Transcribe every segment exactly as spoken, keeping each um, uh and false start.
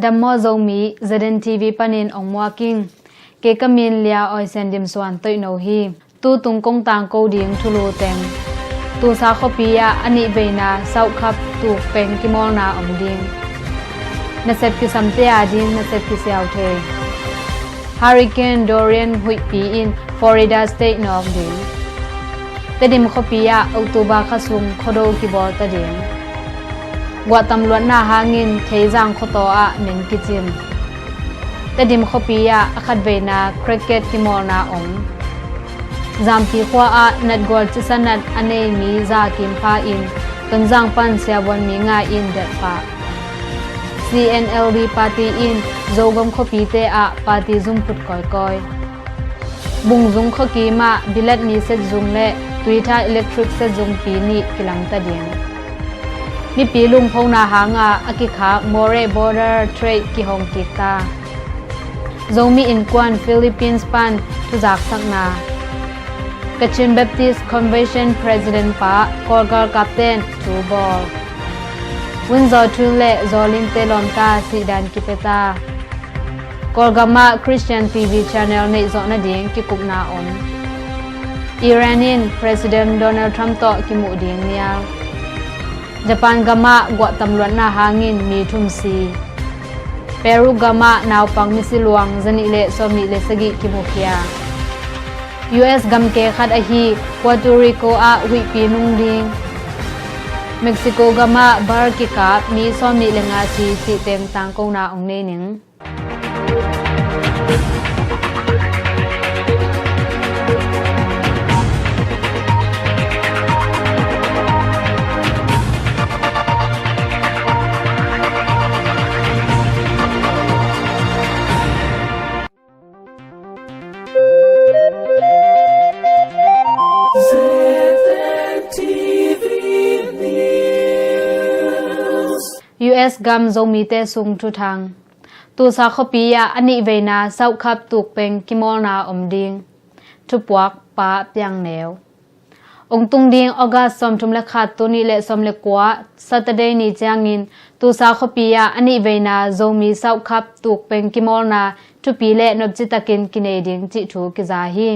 Dam maw Zomi, Z N T V panin ong muak ing. Kei ka min Lia Oi Sian Dim Suan Toihno hi. Tutung kong tangko ding thulu teng. Tulsa khuapi ah a nih veina South Cup tuk peng kimawlna om ding. Nasep kisamte a ding nasep kisiau thei. Hurricane Dorian huihpi in Florida State nawk ding. Tedim khuapi ah October kha sung khuado kibawl ta ding. Guahtam luatna hangin Theizang khuataw ah min kicim. Tedim khuapi ah a khatveina cricket kimawlna om. Zampi khua ah natgual cisa nat a nei mi za kimpha in Tonzang pan siavuan mi nga in delhpah. C N L D party in Zogam khuapite ah party zum phut kawikawi. Bungzung khuakim ah bilat mi setzung le tuitha electric setzung pi nih kilamta ding. Mipi lungphona hanga a kikhak Moreh border trade kihong kik ta. Zomi Innkuan Philippines pan thuzaksakna. Kachin Baptist Convention President pa Kawlgal kapten thu bawl. Windsor Thun le Zawlin te lawmta sihdan kipia ta. Kawlgam ah Christian T V channel neih zawh nading kikupna om. Iran in President Donald Trump tawh kimuh ding nial. Japan gam ah guahtam luatna hangin mi thum si. Peru gam ah naupang misi luang zanih le sawmnih le sagih kimukhia. U S gamke khat ahi Puerto Rico ah huihpi nung ding. Mexico gam ah bar kikap mi sawmnih le nga si cih teng tangkona ong nei ning. U S gam Zomite sung thuthang. Tulsa khuapi ah a nih veina South Cup tukpeng kimawlna om ding. Thupuak Pa Piang Neu. Ong tung ding August sawmthum le khat, tul nih le sawm le kua, Saturday ni ciangin Tulsa khuapi ah a nih veina Zomi South Cup tukpeng kimawlna thupi le nopci takin kinei ding cih thu kiza hi.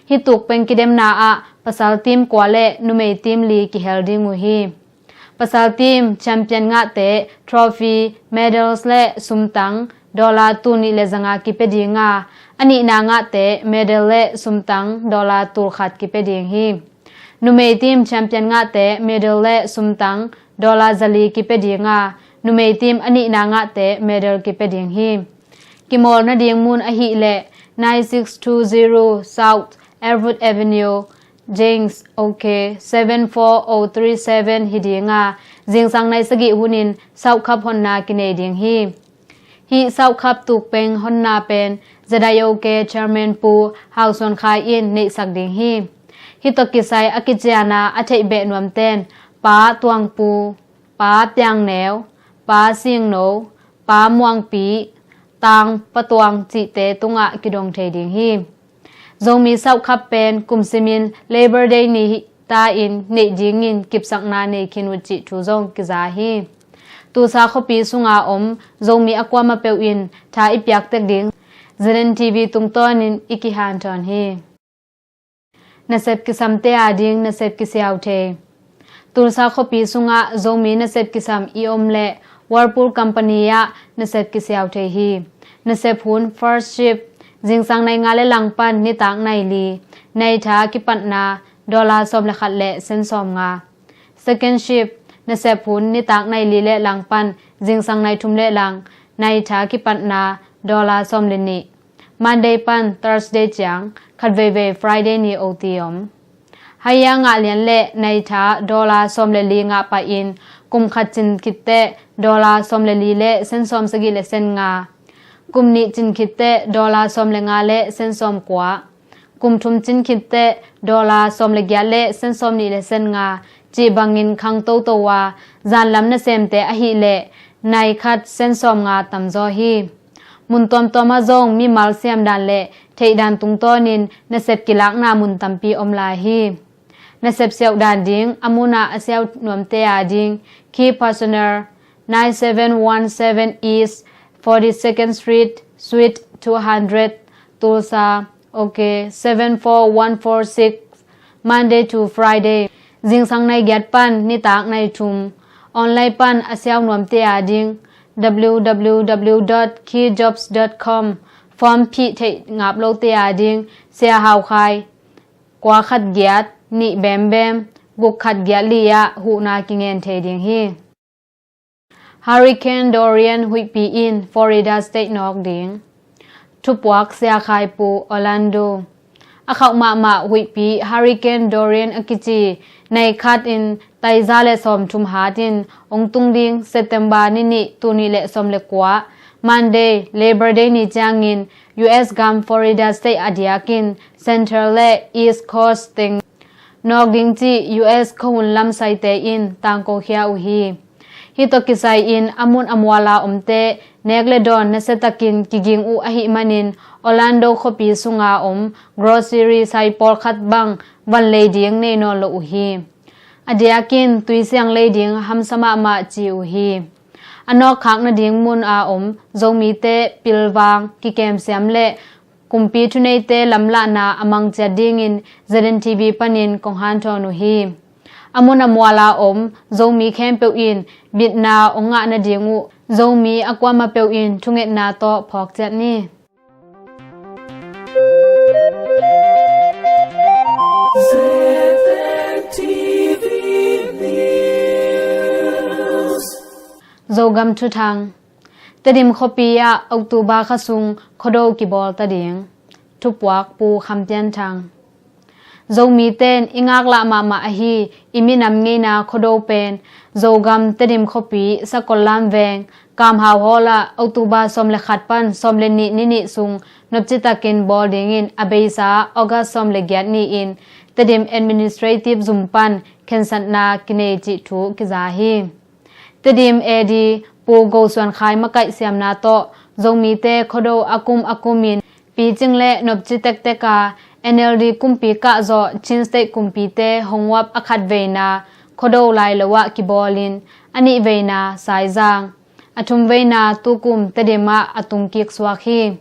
Hih tukpeng kidemna ah pasal team kua le numei team li kihel ding uh hi. Pasal team champion ngahte trophy, medals le sumtang dollar tul nih le zanga kipia ding a, a nihna ngahte medal le sumtang dollar tul khat kipia ding hi. Numei team champion ngahte medal le sumtang dollar zali kipia ding a, numei team a nihna ngahte medal kipia ding hi. Kimawl nading mun ahih leh nine six two zero South Elwood Avenue, James, OK, seven four oh three seven hi ding a, zingsang nai sagih hunin South Cup honna kinei ding hi. Hih South Cup tukpeng honna pen Z I O K Chairman Pu Hau Suan Khai in neihsak ding hi. Hih tawh kisai a kiciana a theih beh nuamten Pa Tuang Pu, Pa Piang Neu, Pa Sing No, Pa Muang Pi, Tang Pa Tuang cihte tungah kidong thei ding hi. Zomi South Cup pen kum simin Labour Day ni ta in neih dingin kipsakna nei khin uh cih thu zong kiza hi. Tulsa khuapi sunga om Zomi a kuamah peuh in tha i piak tek ding Z N T V tungtawnin i kihanthawn hi. Nasep kisamte a ding nasep kisiau thei. Tulsa khuapi sungah Zomi nasep kisam i om leh Whirlpool Company ah nasep kisiau thei hi. Nasep hun first shift, zingsang nai nga le langpan nitak nai li, nai tha kipatna dollar sawm le khat le sen sawm nga. Second shift, nasep hun nitak nai li le langpan zingsang nai thum le lang, nai tha kipatna dollar sawm le nih. Monday pan Thursday ciang khatveivei Friday ni O T om. Haya ngah lian le nai tha dollar sawm le li ngah pah in kum khat cin khitteh dollar sawm le li le sen sawm sagih le sen nga. Kum nih cin khitteh dollar sawm le nga le sen sawm kua. Kum thum cin khitteh dollar sawm le giat le sen sawm nih le sen nga cih bangin khang toto a, zanlam nasemte ahih leh nai khat sen sawm nga tamzaw hi. Mun tuamtuam ah zong mimal siamdan le theihdan tungtawnin nasep kilakna mun tampi om lai hi. Nasep siauhdan ding a munah a siau nuamte a ding key personnel nine seven one seven East forty-second Street, Suite two hundred, Tulsa, OK seven four one four six, Monday to Friday. Zingsang nai giat pan nitak nai thum. Online pan a siau nuamte a ding www dot keyjobs dot com. Form phih theih ngap lote a ding Sia Hau Khai, kua khat giat nih bembem guk khat giat li ah huhna kingen thei ding hi. Hurricane Dorian huihpi in Florida State nawk ding. Thupuak Sia Khai Pu Orlando. A khauh mahmah huihpi Hurricane Dorian a kici nai khat in taiza le sawm thum hat in ong tung ding September ni nih, tul nih le sawm le kua, Monday, Labor Day ni ciangin U S gam Florida State a diakin Central le East Coast teng nawk ding cih U S khuahun lam saite in tangko khia uh hi. Hih tawh kisai in a mun a mual a omte nek le dawn nasiatakin kiging uh ahih manin Orlando khuapi sunga om grocery sai pawlkhat bang van lei ding nei nawn lo uh hi. A diakin tuisiang lei ding hamsa mahmah ci uh hi. A nawkkhak nading mun a om Zomite pilvang kikemsiam le kumpi thuneite lamlahna a mangciat dingin Z N T V panin kong hanthawn uh hi. A mun a mual a om Zomi khempeuh in bitna ong ngah nading uh Zomi a kuamah peuh in thungetna tawh phawkciat ni. Zogam thuthang. Tedim khuapi ah October kha sung Khuado kibawl ta ding. Thupuak Pu Kham Pian Thang. Zomite in i ngaklah mahmah ahi i minam ngeina Khuado pen Zogam Tedim khuapi Sakollam veng Kamhau Hall ah October sawm le khat pan sawm le nih ni nih sung nopcitakin bawl dingin a beisa August sawm le giat ni-in Tedim Administrative zum pan khensatna kinei cih thu kiza hi. Tedim A D Pu Go Suan Khai makaih siamna tawh Zomite Khuado a kum a kumin picing le nopci tektek a N L D kumpi kah zawh Chin State kumpite hong uap a khat veina Khuado lailo ah kibawlin a nih veina Saizang, a thum veina tukum Tedim ah a tungkik suak hi.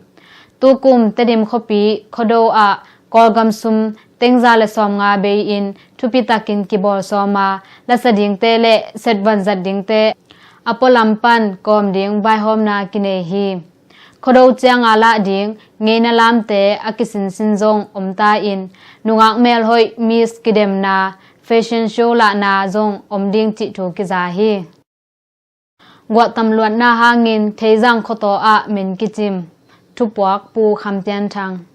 Tukum Tedim khuapi Khuado ah Kawlgam sum tengza le sawmnga bei-in thupitakin kibawl sawma lasa dingte le setvan zat dingte a pualam pan kawm ding vaihawmna kinei hi. Khuado cianga lah ding ngeina lamte a kisinsin zong om ta in nungak melhoih Miss kidemna fashion show lahna zong om ding cih thu kiza hi. Guah tamluatna hangin Theizang khuataw ah men kicim. Thupuak Pu Kham Pian Thang.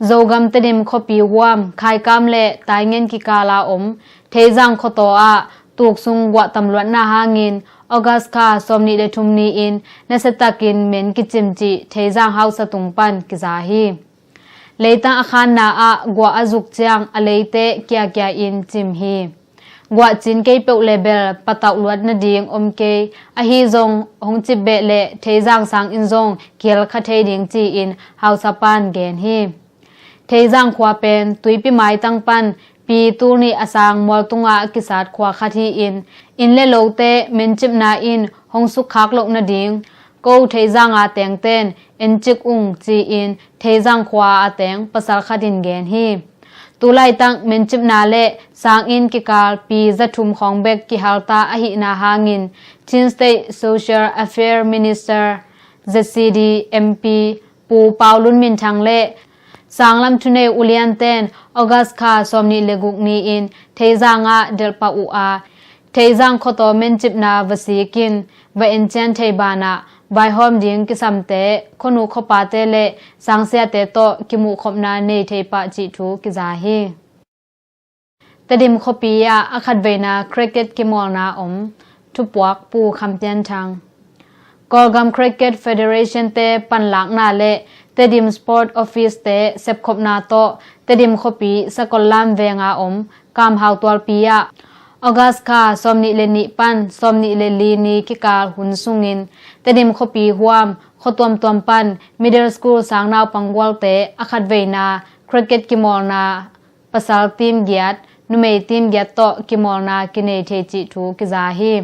Zogam Tedim khuapi huam Khaikam le Taingen kikal a om Theizang khuataw ah tuksung guah tamluatna hangin August kha sawmnih le thum ni-in nasiatakin men kicim cih Theizang hausa tung pan kiza hi. Leitang a khanna ah guah a zuk ciang a leite kiakia in cim hi. Guah cin kei peuh le bel patauh luat nading om kei, ahi zong hong cip beh le Theizang sang in zong kihel kha thei ding ci-in hausa pan gen hi. Theizang khua pen tuipi maitang pan pi tul nih a sang mualtunga a kisat khua khat hi-in inn le lote mencipna in hong sukkhak loh nading ko Theizang a tengten encik ung ci-in Theizang khua a teng pasal khat in gen hi. Tulaitak mencipna le sanginn kikal pi zathum khawng bek kihalta ahihna hangin Chin State Social Affairs Minister, Z C D M P, Pu Pau Lun Min Thang le sanglam thunei ulianten August kha sawmnih le guk ni-in Theizang ah delhpah uh a, Theizang khuataw mencipna va sikin va encian thei banah vaihawm ding kisamte khuanu khuapate le sangsiate tawh kimuhkhopna nei thei pah cih thu kiza hi. Tedim khuapi ah a khatveina cricket kimawlna om. Thupuak Pu Kham Pian Thang. Kawlgam Cricket Federation te panlakna le Tedim Sport Office te sepkhopna tawh Tedim khuapi Sakollam venga om Kamhau tualpi ah August kha sawmnih le nih pan sawmnih le li ni kikal hun sungin Tedim khuapi huam khua tuamtuam pan middle school sang naupang gualte a khatveina cricket kimawlna pasal team giat, numei team giat tawh kimawlna kinei thei cih thu kiza hi.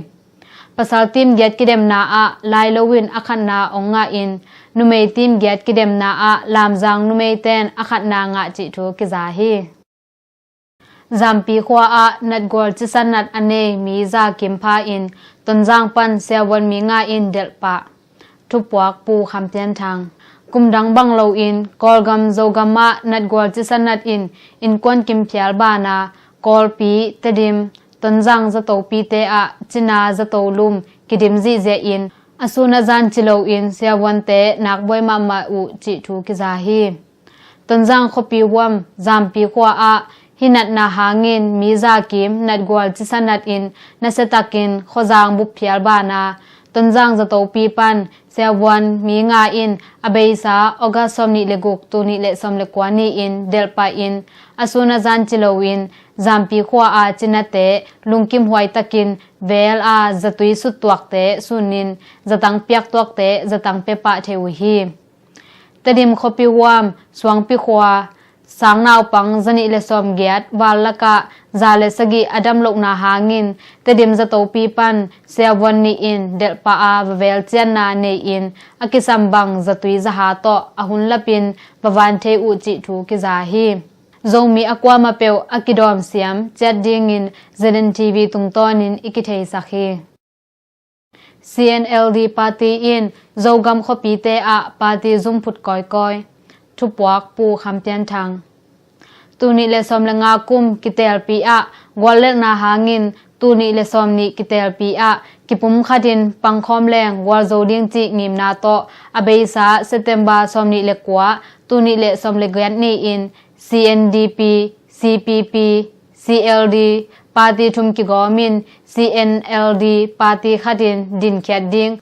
Pasal team giat kidemna ah lai loin a khatna hong ngah in, numei team giat kidemna ah Lamzang numeite'n a khatna ngah cih thu kiza hi. Zampi khua ah natgual cisa nat a nei mi za kim pha in Tonzang pan siavuan mi nga in delh pah. Thupuak Pu Kham Pian Thang. Kum dang bang loin Kawlgam Zogam ah natgual cisa nat in innkuan kim phial banah Kawlpi, Tedim, Tonzang zatopite ah cina zato lum kidim zihziah in a sun a zan ci loin siavuante nak buai mahmah uh cih thu kiza hi. Tonzang khuapi huam Zampi khua ah hih natna hangin mi za kim natgual cisa nat in nasiatakin khuazang bup phial banah Tonzang zatopi pan siavuan mi nga in a beisa August sawmnih le guk, tul nih le sawm le kua ni-in delh pah in a sun a zan ci loin Zampi khua a cinate lungkim huai takin vel a zatui sut tuakte sunin zatang piak tuakte zatang pia pah thei uh hi. Tedim khuapi huam Suangpi khua sang naupang zanih le sawmgiat val lakah za le sagih a dam lohna hangin Tedim zatopi pan siavuan nih in delh pah a va vel cianna nei in a kisam bang zatui zaha tawh a hun lapin va van thei uh cih thu kiza hi. Zomi a kuamah peuh a kidawm siam ciat dingin Z N T V tungtawnin i kitheisak hi. C N L D party in Zogam khuapite ah party zum phut kawikawi. Thupuak Pu Kham Pian Thang. Tul nih le sawm le nga kum kitelpi ah guallelhna hangin tul nih le sawmnih kitelpi ah kipum khatin pangkhawm leng gualzo ding cih ngimna tawh a beisa September sawmnih le kua, tul nih le sawm le giat ni-in C N D P, C P P, C L D party thum kigawmin C N L D party khatin dinkhiat ding.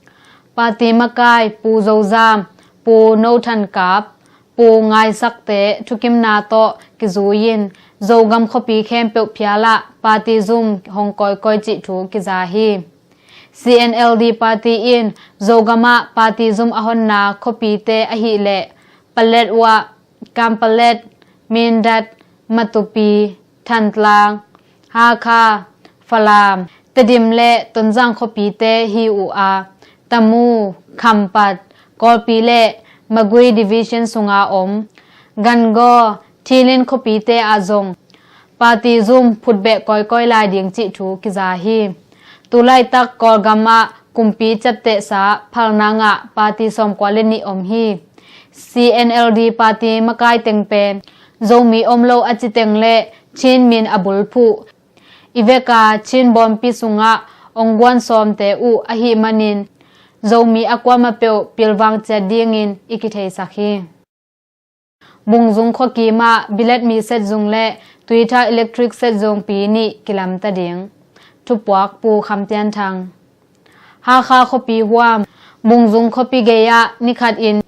Party makai Pu Zozam, Pu No Than Kap, Pu Ngai Sakte thukimna tawh kizui-in Zogam khuapi khempeuh phial ah party zum hong kawikawi cih thu kiza hi. C N L D party in Zogam ah party zum a honna khuapite ahih leh Paletwa, Kanpalet, Mindat, Matupi, Thantlang, Hakha, Falam, Tedim le Tonzang khuapite hi uh a, Tamu, Khampat, Kawlpi le Magway Division sunga om Gangaw, Thilin khuapite ah zong party zum phutbeh kawikawi lai ding cih thu kiza hi. Tulaitak Kawlgam ah kumpi ciaptehsa phalna ngah party sawmkua le nih om hi. C N L D party makai teng pen Zomi om lo a ci teng le Chin min a bulphuh, i veka Chin bawmpi sungah hong guan sawmte uh ahih manin Zomi a kuamah peuh pilvang ciat dingin i kitheisak hi. Bungzung khuakim ah bilet mi setzung le Twitter electric setzung pi nih kilamta ding. Thupuak Pu Kham Pian Thang. Hakha khuapi huam Bungzung khuapi gei ah nikhat in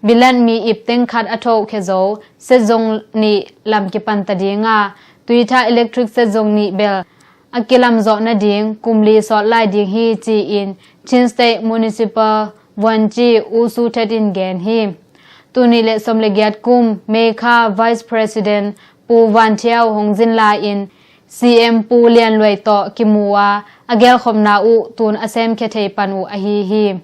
bilet mi ip teng khat a thohkhia zo setzung nih lam kipanta ding a, Twitter electric setzung nih bel a kilamzawh nading kum li sawt lai ding hi ci-in Chin State Municipal Vuanci U Su Thet in gen hi. Tul nih le sawm le giat kum May kha Vice President Pu Van Thiau hong zin lai-in C M Pu Lian Luai tawh kimu a, a gelkhopna uh tun a semkhia thei pan uh ahi hi.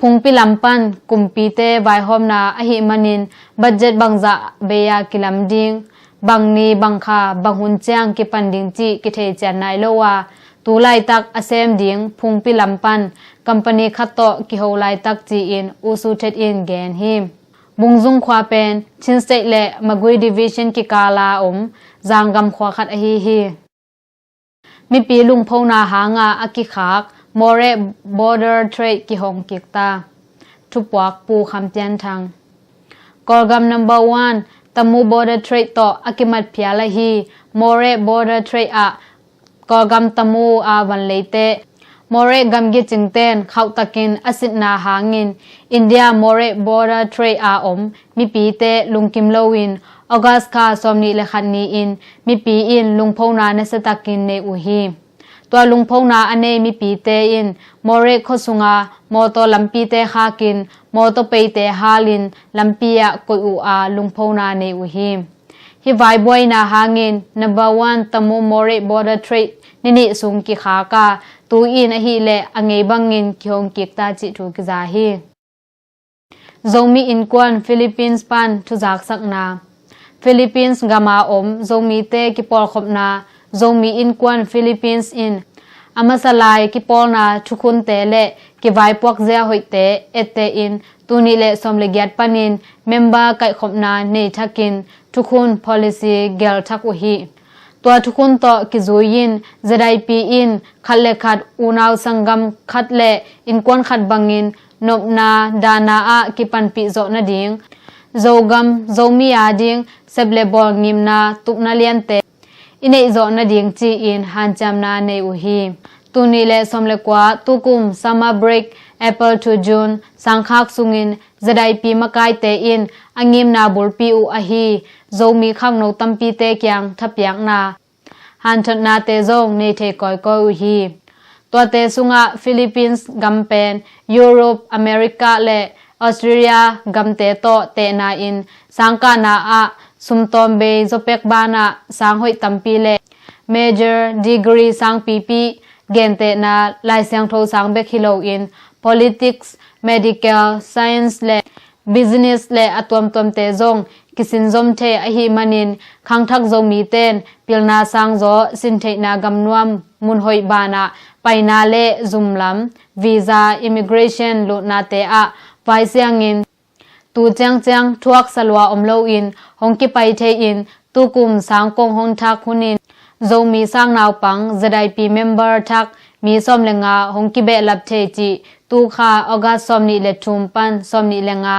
Phungpi lam pan kumpite vaihawmna ahih manin budget bangzah bei-a kilam ding, bang ni bang kha bang hun ciang kipan ding cih kithei cian nai lo a, tulaitak a sem ding phungpi lam pan company khat tawh kiho laitak ci-in U Su Thet in gen hi. Bungzung khua pen Chin State le Magway Division kikala om Zanggam khua khat ahi hi. Mipi lungphona hanga a kikhak Moreh Border Trade kihong kik ta. Thupuak Pu Kham Pian Thang. Kawlgam number one Tamu Border Trade tawh a kimat phial ahi Moreh Border Trade ah Kawlgam Tamu a vanleite Moreh gamgi cingten khauhtakin a sitna hangin India Moreh Border Trade a om mipite lungkim loin August kha sawmnih le khat ni-in mipi in lungphona nasiatakin nei uh hi. Tua lungphona a nei mipite in Moreh khuasunga mawtaw lampite khakin mawtaw peite halin lampi ah koih uh a lungphona nei uh hi. Hih vaibuaina hangin number one Tamu Moreh Border Trade ni nih sung kikhak a, tu-in ahih leh a ngei bangin kihong kik ta cih thu kiza hi. Zomi Innkuan Philippines pan thuzaksakna. Philippines gama om Zomite kipawlkhopna Zomi Innkuan Philippines in a masa lai kipawlna thukhunte le kivaipuak zia hoihte ette in tuni le sawm le giat panin member kaihkhopna nei thakin thukhun policy gel thak uh hi. Tua thukhun tawh kizui-in Z I P in khat le khat unau sanggam khat le innkuan khat bangin nopna dahna ah kipanpih zawh nading, Zogam Zomi ading sep le bawl ngimna tupna liante i neih zawh nading ci-in hanciamna nei uh hi. Tuni le sawm le kua tukum summer break April to June sangkhak sungin Z I P makaite in a ngimna bulpi uh ahi Zomi khangno tampite kiang thapiakna hanthotnate zong nei thei kawikawi uh hi. Tuate sungah Philippines gam pen Europe, America le Australia gamte tawh tehna in sangkahna ah sumtawm bei zawpek banah sang hoih tampi le major degree sangpipi gentehna Lai Siangtho sang bek hi loin politics, medical science le business le a tuamtuamte zong kisinzom thei ahih manin khangthak Zomite'n pilna sangzaw sintheihna gamnuam munhoih banah paina le zumlam, visa, immigration lutnate ah vaisiangin tu ciangciang thuak salua om loin hong kipai thei-in tukum sangkong hong thak hunin Zomi sang naupang Z I P member thak mi sawm le nga hong kibehlap thei cih tukha August sawm nih le thum pan sawm nih le nga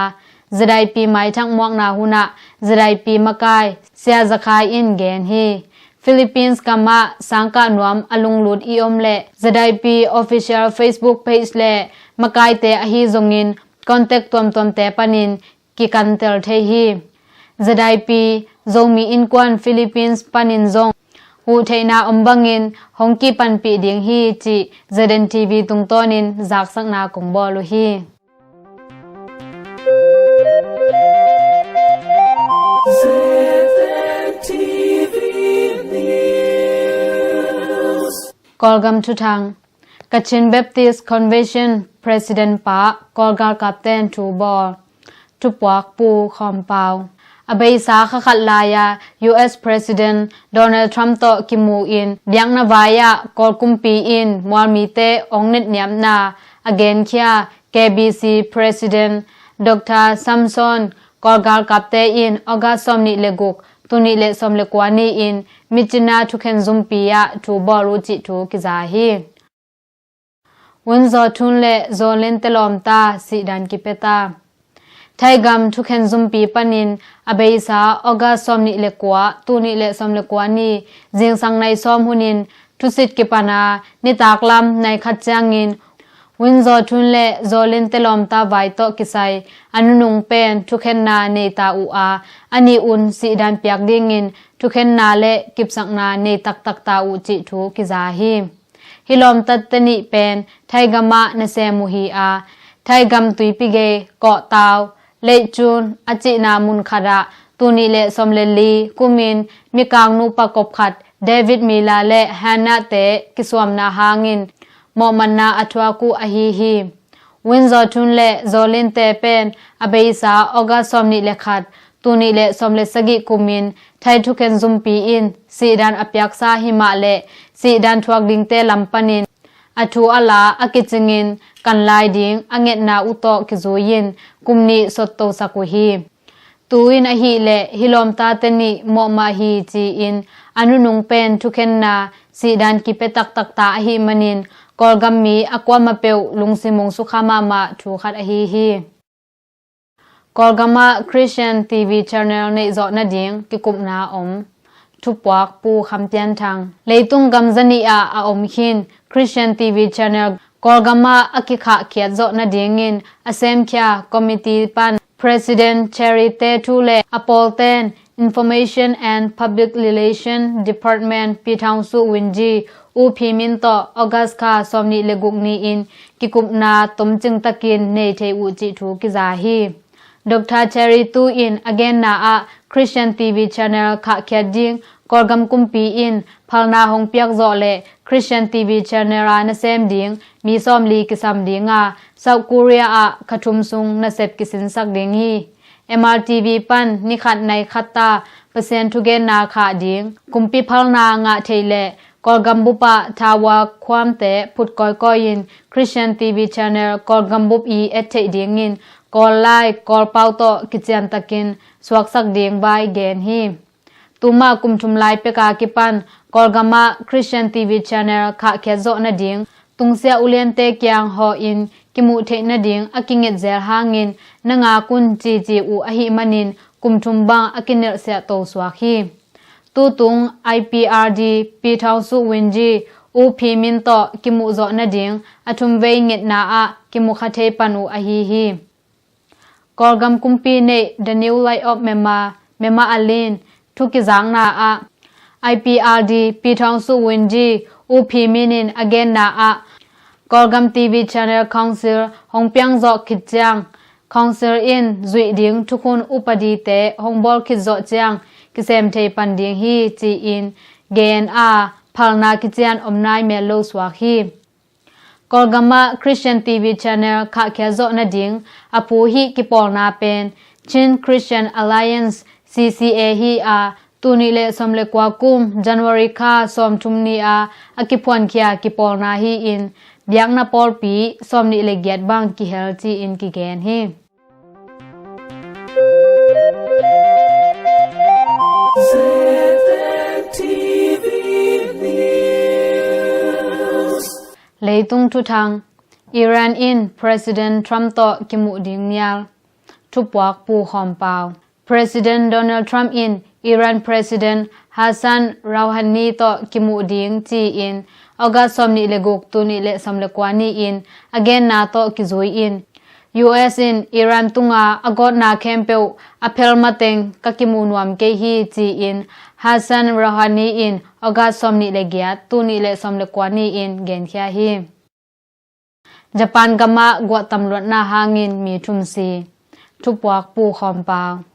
Z I P maithak muakna hunah Z I P makai Sia Zakhai in gen hi. Philippines gamah sangkah nuam a lunglut i om le Z I P official Facebook page le makaite ahi zongin contact tuamtuamte panin kikantel thei hi. Z I P Zomi Innkuan Philippines panin zong huhtheihna om bangin hong kipanpih ding hi cih Z N T V tungtawnin zaksakna kong bawl uh hi. Kawlgam thuthang. Kachin Baptist Convention President pa Kawl galkapte'n thu bawl. Thupuak Pu Khawm Pau. A beisa kha khat lai-a U S President Donald Trump tawh kimu-in biakna vai-ah Kawl kumpi in mualmite hong netniamna a genkhia K B C President Doctor Samson Kawl galkapte in August sawm nih le guk, tul nih le sawm le kua ni-in Myitkyina thukhen zumpi ah thu bawl uh cih thu kiza hi. Win Zaw Thun le Zaw Lin te lawmta sihdan kipia ta. Thaigam thukhen zumpi panin a beisa August sawm nih le kua, tul nih le sawm le kua ni zingsang nai sawm hunin thusit kipan a nitak lam nai khat ciangin Win Zaw Thun le Zaw Lin te lawmta vai tawh kisai a nunung pen thukhenna nei ta uh a, a nih un sihdan piak dingin thukhenna le kipsakna nei taktak ta uh cih thu kiza hi. Hih lawmtate nih pen Thaigam ah nasem uh hi a, Thaigam tuipi gei Kawhtau, Leichun a cihna mun khat ah tul nih le sawm le li kumin mikang nupa kop khat David Miller le Hannah te kisuamna hangin mawhmatna a thuak uh ahi hi. Win Zaw Thun le Zaw Lin te pen a beisa August sawm nih le khat, tul nih le sawm le sagih kumin Thai thukhen zumpi in sihdan a piaksa hi mah le sihdan thuak dingte lam panin a thu a la a kicingin kan lai ding a ngetna uh tawh kizui-in kum nih sottosak uh hi. Tu-in ahih leh hih lawmtate nih mawhmah hi ci-in a nunung pen thukhenna sihdan kipia taktak ta ahih manin Kawlgam mi a kuamah peuh lungsim hong sukha mahmah thu khat ahi hi. Kawlgam ah Christian T V channel neih zawh nading kikupna om. Thupuak Pu Kham Pian Thang. Leitung gam zanih ah a om khin Christian T V channel Kawlgam ah a kikhahkhiat zawh nadingin a semkhia committee pan President Cherry Te Thu le a pawlte'n Information and Public Relation Department Pi Thang Su Win Ji U Phi Min tawh August kha sawm nih le guk ni-in kikupna tomcing takin nei thei uh cih thu kiza hi. Doctor Cherry Tu in a genna ah Christian T V channel khahkhiat ding Kawlgam kumpi in phalna hong piak zawh leh Christian T V channel a nasem ding mi sawmli kisam ding a, South Korea ah kha thum sung nasep kisinsak ding hi. M R T V pan ni khat nai khat ta Pasian thugenna khah ding kumpi phalna ngah theih leh Kawlgam bup ah Thawa khuamte phut kawikawi in Christian T V channel Kawlgam bup i et theih dingin Kawl lai, Kawl pau tawh kiciantakin suaksak ding vai gen hi. Tuma kum thum lai pek a kipan Kawlgam ah Christian T V channel khahkhiat zawh nading tungsiah uliante kiang hawh in kimuh theih nading a kinget zel hangin na ngak un cici uh ahih manin kum thum bang a kinelhsiah to suak hi. Tutung I P R D Pi Thawng Suk Win Ji U Phi Min tawh kimuh zawh nading a thumvei ngetna ah kimu kha thei pan uh ahi hi. Kawlgam kumpi neih The New Light of Myanmar, Myanmar Alin thu kizakna ah I P R D Pi Thawng Suk Win Ji U Phi Min in a genna ah Kawlgam T V Channel Council hong piang zawh khit ciang Council in zuih ding thukhun upadite hong bawl khit zawh ciang kisem thei pan ding hi ci-in gen a, phalna kician om nai mel lo suak hi. Kawlgam ah Christian T V channel khahkhiat zawh nading a phu hih kipawlna pen Chin Christian Alliance, C C A hi a, tul nih le sawm le kua kum January kha sawmthum ni a a kiphuankhia kipawlna hi-in biakna pawlpi sawmnih le giat bang kihel ci-in kigen hi. Leitung thuthang. Iran in President Trump tawh kimuh ding nial. Thupuak Pu Khawm Pau. President Donald Trump in Iran President Hassan Rouhani tawh kimuh ding ci-in August sawmnih le guk, tul nih le sawm le kua ni-in a genna tawh kizui in, U S in Iran tunga a gawtna khempeuh a phel mateng ka kimu nuam kei hi ci-in Hassan Rouhani in August sawmnih le giat, tul nih le sawm le kua ni-in genkhia hi. Japan gam ah guahtam luatna hangin mi thum si. Thupuak Pu Khawm Pau.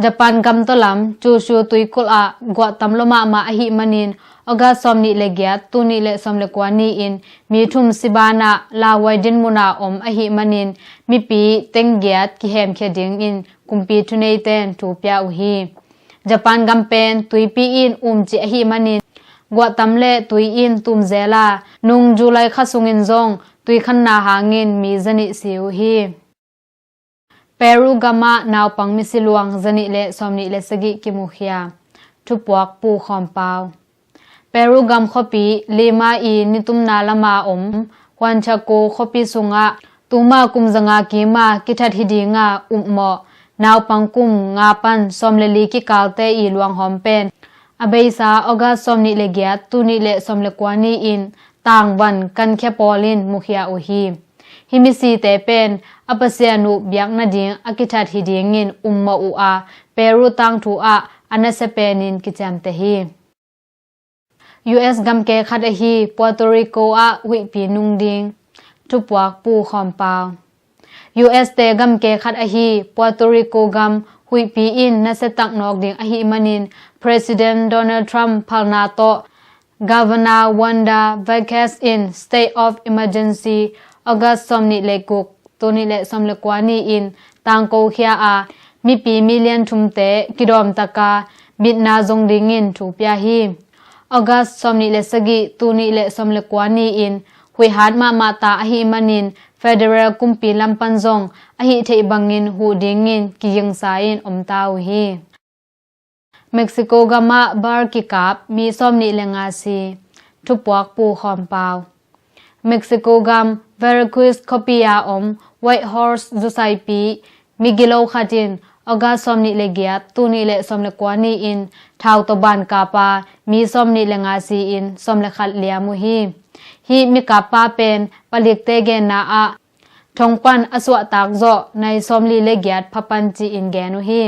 Japan gam tawh lam Kyushu tuikulh ah guahtam lua mahmah ahih manin August sawmnih le giat, tul nih le sawm le kua ni-in mi thum si banah lauhuai dinmun a om ahih manin mipi teng giat kihemkhia dingin kumpi thuneite'n thu pia uh hi. Japan gam pen tuipi in umcih ahih manin guahtam le tui in tum zel a, nung July kha sungin zong tuikhanna hangin mi zanih si uh hi. Peru gam ah naupang misi luang zanih le sawmnih le sagih kimukhia. Thupuak Pu Khawm Pau. Peru gam khuapi Lima i nitumna lama om Huanchaco khuapi sungah tuma kum zanga kima kithat hi dinga upmawh naupang kum nga pan sawm le li kikalte i luanghawm pen a beisa August sawmnih le giat, tul nih le sawm le kua ni-in tangvan kankhia pawl in mukhia uh hi. Hih misite pen a pasian uh biak nading a kithat hi dingin upmawh uh a, Peru tangthu ah a nasia penin kiciamteh hi. U S gamke khat ahi Puerto Rico ah huihpi nung ding. Thupuak Pu Khawm Pau. U S te gamke khat ahi Puerto Rico gam huihpi in nasia tak nawk ding ahih manin President Donald Trump phalna tawh Governor Wanda Vazquez in State of Emergency August sawmnih le guk, tul nih le sawm le kua ni-in tangko khia a, mipi million thumte kidawmtaka mitna zong dingin thu pia hi. August sawmnih le sagih, tul nih le sawm le kua ni-in huihat mahmah ta ahih manin federal kumpi lam pan zong ahih theih bangin huh dingin kigingsa in om ta uh hi. Mexico gam ah bar kikap mi sawmnih le nga si. Thupuak Pu Khawm Pau. Mexico gam Veracruz khuapi a om Whitehorse zusaipi migilo khat in August sawmnih le giat, tul nih le sawm le kua ni-in thau tawh ban kap a, mi sawmnih le nga si-in sawm le khat liam uh hi. Hih mikappa pen palikte genna ah thong pan a suahtak zawh nai sawmli le giat pha pan ci-in gen uh hi.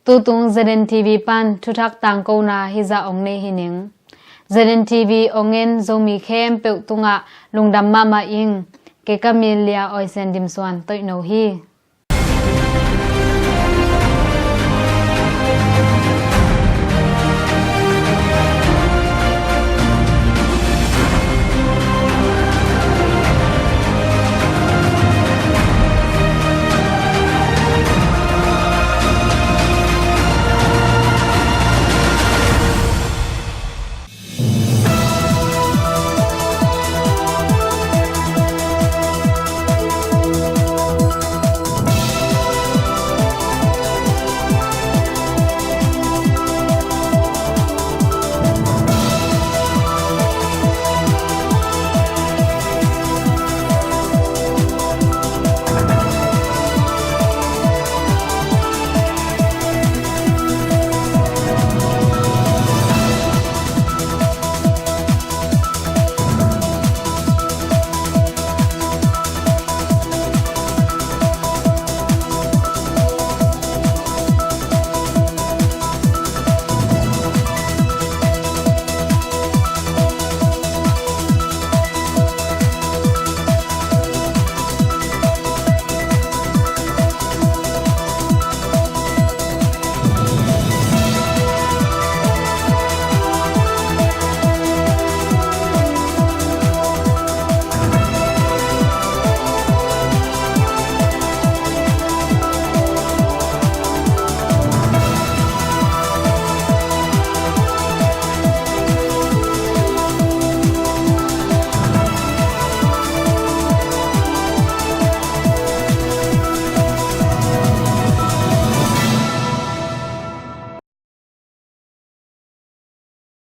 Tutung Z N T V pan thuthak tangkona hizah ong nei hi ning. Z N T V ong en Zomi khempeuh tungah lungdam mahmah ing. Kei ka min Lia Oisen Dimsuan Toihno hi.